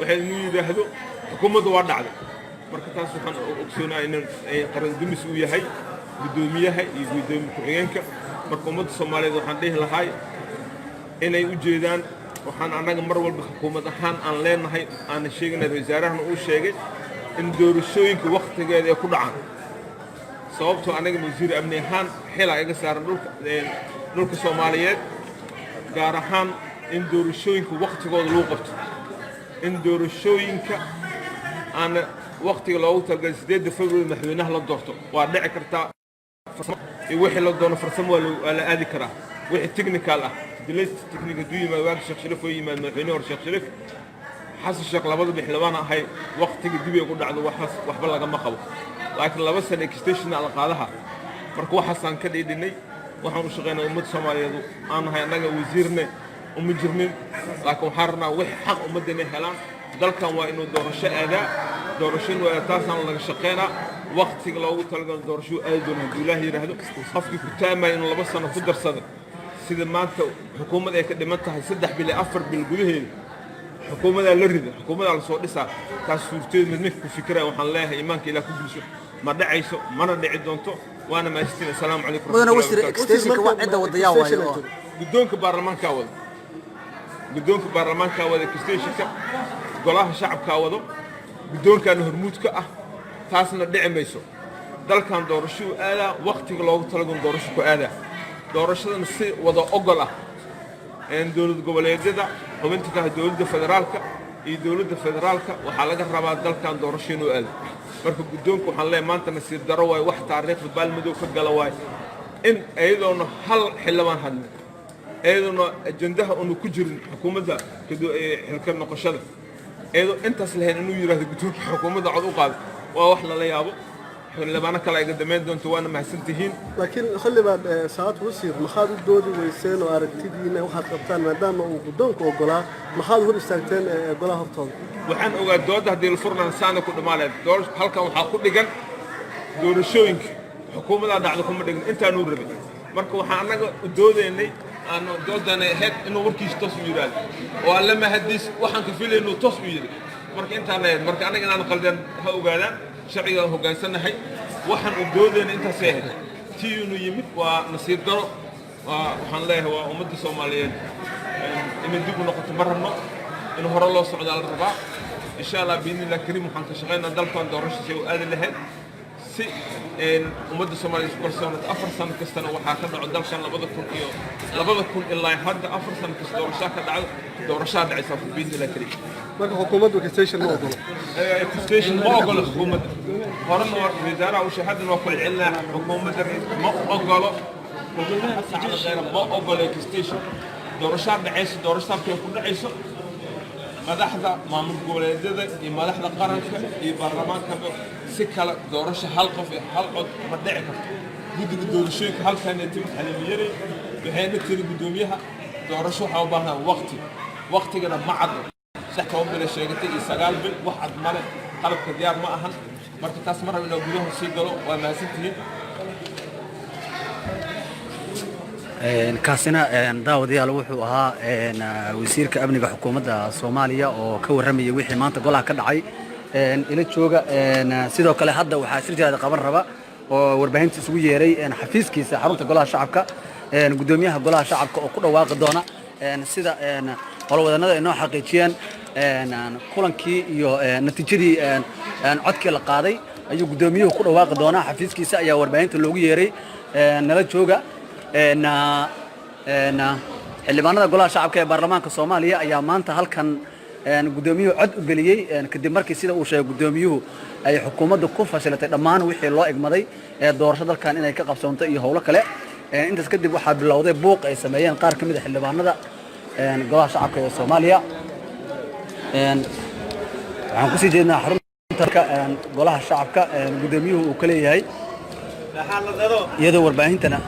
Waxay inuu yidhaahdo xukuumadda waa dhacday. Marka taas waxaan ogsoonahay in qaran dumis uu yahay guddoomiyaha iyo guddoomiye ku-xigeenka. Marka ummadda Soomaaliyeed waxaan dhihi lahay inay u jeedaan. Waxaan annaga mar walba xukuumad ahaan aan leenahay, aanan sheeganay, wasaarahana uu sheegay in doorashooyinka wakhtigeeda ay ku dhacaan, sababtoo anaga wasiir amni ahaan xilaa iga saaran dhulka Soomaaliyeed, gaar ahaan in doorashooyinka wakhtigooda lagu qabto, in doorashooyinka aana wakhtiga loogu talagalay 8-da February madaxweynaha la doorto. Waa dhici kartaa iyo wixii la doono farsamo waa la aadi karaa, wixii technical ah, delays technical hadduu yimaado. Waagi Sheekh Shariif oo yimaad, madaxweyne hore Sheekh Shariif, Xasan Sheekh, labada xildhibaan ahay, wakhtiga dib ay ku dhacdo, waxaas waxba lagama qabo. Laakiin 2 sano extension alqaadaha, marka waxaasaan ka dhiidhinay. Waxaan u shaqaynaa ummadda Soomaaliyeed aan nahay. Annaga wasiirne uma jirnin, laakiin waxaan rabnaa wixii xaq ummadda inay helaan. Dalkan waa inuu doorasho aadaa, doorasho inuu aadaa, taasaan laga shaqaynaa. Wakhtiga loogu talagalo doorashuu aadi doono hadduu Ilaah yidhaahdo. Qofkii ku taamaya inuu 2 sano ku darsada, sida maanta xukuumad ay ka dhiman tahay 3 bil iyo 4 bil gudaheeda, xukuumadaa la rida, xukuumadaa la soo dhisaa, taas suurteed mid midka ku fikiraya waxaan leeyahay iimaanka Ilaah ku bulsho. Ma dhacayso, mana dhici doonto. Waana mahadsantiin. Assalaamu calaykum Mudane waraxmatullahi wasiir, wabarakaatu. Extensionka waa cidda wadayaa waayo oo Guddoonka baarlamaankaa wada, guddoonka baarlamaankaa wada extensionka, golaha shacabkaa wado, guddoonkaana hormuud ka ah. Taasna dhici mayso. Dalkan doorashuu aadaa, wakhtiga loogu talagon doorasho ku aadaa, doorashadana si wada ogol ah dowlad goboleedyada xubinta ka ah dowladda federaalka iyo dowladda federaalka waxaa laga rabaa dalkan doorasho inuu aado. Marka guddoonka waxaan leeyahay maanta nasiib darro waaye, wax taariikhda baalmadow ka gala waaye, in iyadoona hal xildhibaan hadlin, iyadoona ajandaha unu ku jirin xukuumadda xilka noqoshada, iyadoo intaas lahayn, inuu yidhahdo guddoonka xukuumadda cod u qaado, waa wax lala yaabo. Xildhibaano kale iga damayn doonto. Waana mahadsantihiin. Laakiin xildhibaan Saad Wasiir, maxaad u doodi weyseen oo aragtidiina waxaad qabtaan, maadaama uu guddoonku ogolaa, maxaad hor istaagteen golaha hortooda? Waxaan ogaa doodda haddii la furnaan saana ku dhammaaleed. Halkan waxaa ku dhigan doorashooyinka, xukuumadaa dhacda kuma dhigin intaanuu rabin. Marka waxaan annaga u doodaynay, aanu doodanay ahayd inuu warkiisa toos u yidhaahdo oo alle mahadiis waxaan ka filaynu toos u yidhi. Marka intaan ahayd, marka annaga inaan qaldeen ha ogaadaan, sharcigaan hoggaansannahay. Waxaan u doodaynay intaasay ahayd. Tii inuu yimid waa nasiib daro. Waa waxaan leeyahay waa ummadda Soomaaliyeed inay dib u noqoto ma rabno, in hore loo socdaa la rabaa. Insha Allah, biidni Illah kariim, waxaan ka shaqaynaa dalkan doorasho si u aadi lahayd, si ummadda Soomaaliya isku kalsoonato. 4 sano kastana waxaa ka dhaco dalkan 2000 iyo 2000 ilaa hadda 4 sano kasta doorashaa ka dhacdo, doorashaa dhacaysa biidni Illah kariim. Marka xukuumaddu extension ma ogolo? Extension ma ogolo xukuumadda. Horena waa wasaaraha u sheegay, haddana waa kula celinaa: xukuumadda ma ogolo, ma ogolo extension. Doorashaa dhacayso, doorasho habkay ku dhacayso madaxda maamul goboleedyada iyo madaxda qaranka iyo baarlamaankaba. Si kale doorasho hal qof iyo hal cod ma dhici karto. Guddiga doorashooyinka halkaana timid, Xaliimiyarey, waxayna tiri guddoomiyaha doorasho waxaa u baahnaa waqti, waqtigana ma caddo. 13 bil ay sheegatay iyo 9 bil, wax cad male, qalabka diyaar ma ahan. Marka taas ma rabo inaa gudaha sii galo. Waa mahadsantihiin. Kaasina daawadayaal wuxuu ahaa wasiirka amniga xukuumadda Soomaaliya oo ka warramayay wixii maanta golaha ka dhacay. Ila jooga. Sidoo kale hadda waxaa shir jaraa'id qaban raba oo warbaahinta isugu yeeray xafiiskiisa xarunta golaha shacabka guddoomiyaha golaha shacabka oo ku dhawaaqi doona, sida howlwadanada ay noo xaqiijiyeen, kulankii iyo natiijadii codkii la qaaday ayuu guddoomiyuhu ku dhawaaqi doonaa. Xafiiskiisa ayaa warbaahinta loogu yeeray. Nala jooga. Xildhibaanada golaha shacabka ee baarlamaanka Soomaaliya ayaa maanta halkan guddoomiyuhu cod u geliyey, kadib markii, sida uu sheegay guddoomiyuhu, ay xukuumaddu ku fashilatay dhammaan wixii loo igmaday ee doorasho dalkan inay ka qabsoonto iyo howlo kale. Intaas kadib waxaa bilowday buuq ay sameeyeen qaar ka mid a xildhibaanada golaha shacabka ee Soomaaliya. Waxaan kusii jeednaa xarunta golaha shacabka guddoomiyuhu uu ka leeyahay, iyadoo warbaahintana